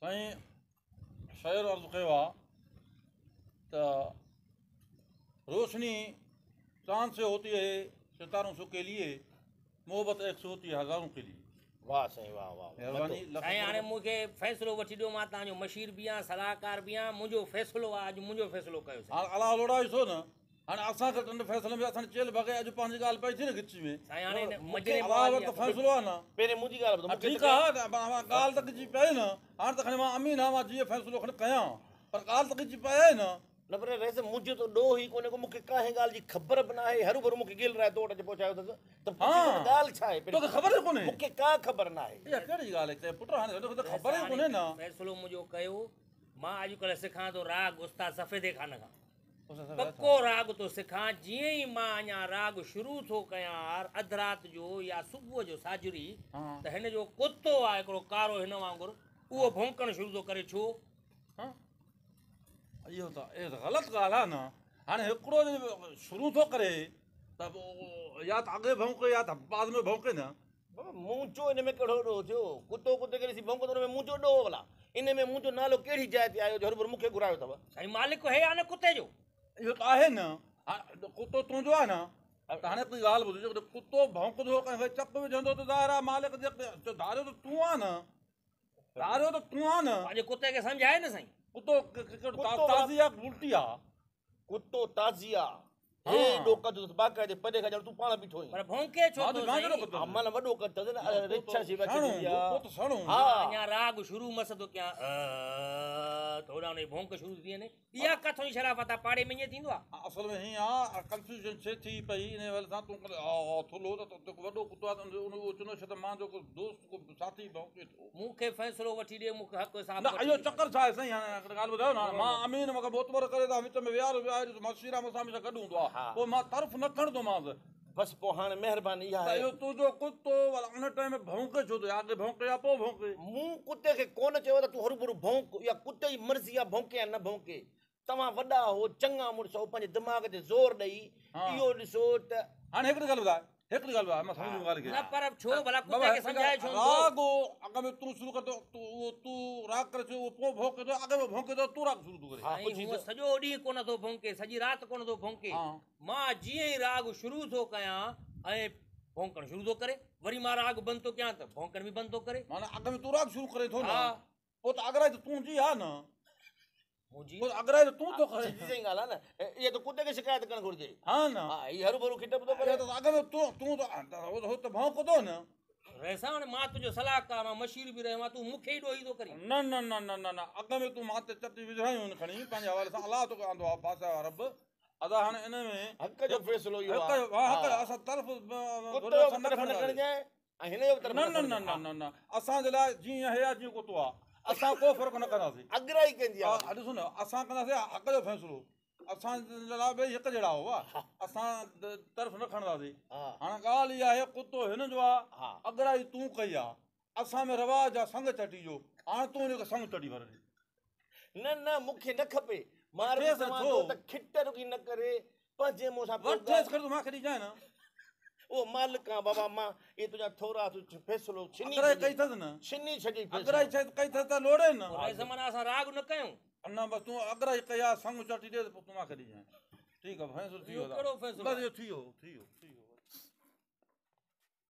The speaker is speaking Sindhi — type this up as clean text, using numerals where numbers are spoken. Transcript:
سائين شعر عرض ڪيو آ ته روشني چاند سي هوتي هي ستارون سو ڪي ليي محبت ايڪ سي هوتي هي هزارون ڪي ليي. واه سائين واه واه مهرباني لک سائين هاڻي قرب. مون کي فيصلو وٺي ڏيو مان توهان جو مشير به آهيان صلاحڪار به آهيان منهنجو فيصلو آهي اڄ منهنجو فيصلو ڪيو سائين. هاڻ الله لوڙائي ٿو نه هاڻي اسان کي ٽنڊ فيصلي ۾ اسان چيل ڀڳي اڄ پنهنجي ڳالهه پئي ٿي نه ڳچي ۾. سائين هاڻي هن مجري الله موالي وٽ ته آهي. فيصلو آهي نه. پهرين منهنجي ڳالهه ٻڌو ها مون کي ٺيڪ ته آهي ڳالهه ته ڳچي پئي نه هاڻي ته کڻي مان امين آهيان مان جيئن فيصلو کڻي ڪيان پر ڳالهه ته ڳچي پئي آهي نه. نه پر رئيس منهنجو ته ڏوهه ئي ڪونهي ڪو مون کي ڪانهن ڳالهه جي خبر به ناهي هروڀرو مون کي ڳيلرائي تو وٽ اچي پهچايو اٿس ته پڇي ٿو ته ڳالهه ڇا آهي توکي خبر ئي ڪونهي. مون کي ڪا خبر ناهي. اها ڪهڙي ڳالهه آهي پٽ هاڻي توکي ته رئيس خبر ئي هاڻي ڪونهي نه. فيصلو منهنجو ڪيو مان اڄڪلهه سکان ٿو راڳ استاد سفيدي خان کان پڪو راڳ ٿو سکان جيئن ئي مان اڃا راڳ شروع ٿو ڪيان اڌ رات جو يا صبح جو ساجهري ته هن جو ڪتو آهي هڪڙو ڪارو هن وانگر اهو ڀونڪڻ شروع ٿو ڪري ڇو؟ اهو ته اهو ته غلط ڳالهه آهي نه هاڻي هڪڙو شروع ٿو ڪري ته يا ته اڳي ڀونڪي يا ته بعد ۾ ڀونڪي نه. بابا منهنجو ان ۾ ڪهڙو ڏوهه ٿيو؟ ڪتو ڪتي کي ڏسي ڀونڪندو ان ۾ منهنجو ڏوهه ڀلا؟ ان ۾ منهنجو نالو ڪهڙي جاء تي آيو جو هروڀرو مون کي گهرايو اٿو؟ سائين مالڪ هي آهي نه ڪتي جو. اهو ته آهي نه ڪتو تنهنجو آهي نه ته هاڻي هڪڙي ڳالهه ٻڌ جيڪڏهن ڪتو ڀونڪندو ڪنهن کي چڪ وجهندو ته ظاهر آهي مالڪ جي ڌاريو ته تون آهي نه. ڌاريو ته تون آ نه. پنهنجي ڪتي کي سمجهائي نه سائين. ڪتو ڪهڙو تازي آ بلٽي آ. ڪتو تازي آ. هيڏو قد اٿس باقاعدي پري کان ڄڻ تون پاڻ بيٺو آهين. پر ڀونڪي ڇو ٿو سائين. ها معنيٰ وڏو قد اٿس نه رڇ سي وڇ ٿيندي آ. ڪتو سهڻو هوندو. ها. اڃا راڳ شروع مس ٿو ڪيان ا ته هوڏانهن ان جي ڀونڪ شروع ٿي وڃي. اها ڪٿون جي شرافت آ پاڙي ۾ ائين ٿيندو آ. اصل ۾ هيئن آ ڪنفيوزن ڇي ٿي پئي انهي حوالي سان تون ڪڏهن آ ٿلهو ته تو وڏو ڪتو آ ته ان اهو چوندو ڇا ته مان جو ڪو دوست ڪو ساٿي ڀونڪي ٿو. مون کي فيصلو وٺي ڏي مون کي حق حساب نه وٺي اهو ڏي. چڪر ڇا آهي سائين هاڻي هڪڙي ڳالهه ٻڌايو نه هاڻي مان امين مون کي معتبر ڪري ته وچ ۾ ويهاريو ويو آهي ڏس مان شيرا مون سان هميشه گڏ هوندو آ پوء مان طرف نه کڻندومانس. بس پوء هاڻي مهرباني اها ته آهي. اهو تنهنجو ڪتو ڀلا ان ٽائيم ۾ ڀونڪي ڇو ٿو يا اڳي ڀونڪي يا پوء ڀونڪي. مون ڪتي کي ڪونه چيو ته تون هروڀرو ڀونڪ، اها ڪتي جي مرضي آهي ڀونڪي يا نه ڀونڪي. توهان وڏا هو، چڱا مڙس هو، پنهنجي دماغ تي زور ڏئي اهو ڏسو ته. هاڻي هڪڙي ڳالهه ٻڌاء، هڪڙي ڳالهه ٻڌاء، مان سمجهون ڳالهه کي. نه پر ڇو ڀلا ڪتي کي سمجهائي ڇو نٿو؟ راڳ اڳ ۾ تون شروع ڪر ته اهو تون راڳ ڪري ڇڏ، اهو پوء ڀونڪي ٿو، اڳ ۾ ڀونڪي ٿو، تون راڳ شروع ٿو ڪرين. سائين هونء سڄو ڏينهن ڪونه ٿو ڀونڪي، سڄي رات ڪونه ٿو ڀونڪي. مان جيئن ئي راڳ شروع ٿو ڪيان ۽ ڀونڪڻ شروع ٿو ڪري، وري مان راڳ بند ٿو ڪيان ته ڀونڪڻ به بند ٿو ڪري. معنيٰ اڳ ۾ تون راڳ شروع ڪرين ٿو نه، پوء ته اڳرائي ته تنهنجي آ نه. منهنجي؟ پوء ته اڳرائي ته تون ٿو ڪرين. سڌي سنئين ڳالهه آ نه، اها ته ڪتي کي شڪايت ڪرڻ گهرجي. ها نه. ها، هي هروڀرو کٽ به ٿو ڪري. اها ته اڳ ۾ تون، تون ته، هو ته ڀونڪندو نه. رئيسا هاڻي مان تنهنجو صلاحڪار آهيان، مشير به رهيو آهيان، تون مون کي ئي ڏوهي ٿو ڪرين. نه نه نه نه نه نه، اڳ ۾ تون مان تي چٽي وجهرايون آهن کڻي پنهنجي حوالي سان، الله توکي آندو آ ڦاسايو آ رب. ادا هاڻي ان ۾ حق جو فيصلو اهو آهي. حق جو اسان طرف ڪتي جو به طرف نه کڻجانء ۽ هن جو به طرف نه نه نه نه نه اسان جي لاء جيئن هي آهي جيئن ڪتو آهي اسان ڪو فرق نه ڪنداسين. اڳرائي ڪنهن جي آهي؟ ڏسو نه اسان ڪنداسين حق جو فيصلو اسان جي لاء ٻئي هڪ جهڙا هئا اسان طرف نه کڻنداسين. هاڻي ڳالهه اها آهي ڪتو هن جو آهي اڳرائي تون ڪئي آهي اسان ۾ رواج آهي سڱ چٽي جو هاڻي تون هن کي سڱ چٽي ڀر ڏي. نه نه مون کي نه کپي. مان رڳو چوان ٿو ته کٽ رڳي نه ڪري پنهنجي منهن سان پيو وٺيس کٽ مان کي ڏجانء نه. او مالڪ آن بابا مان اهي تنهنجا ٿورا تون فيصلو ڇني اڳرائي ڪئي اٿس نه. ڇني ڇڏي فيصلو. اڳرائي ڪئي اٿس ته لوڙي نه. رئيس معنيٰ اسان راڳ نه ڪيون. نه بس تون اڳرائي ڪئي آ سڱ چٽي ڏي ته پوء تون مان کي ڏجانء. ٺيڪ آ فيصلو ٿي ويو. اهو ڪهڙو فيصلو بس اهو ٿي ويو ٿي ويو ٿي ويو.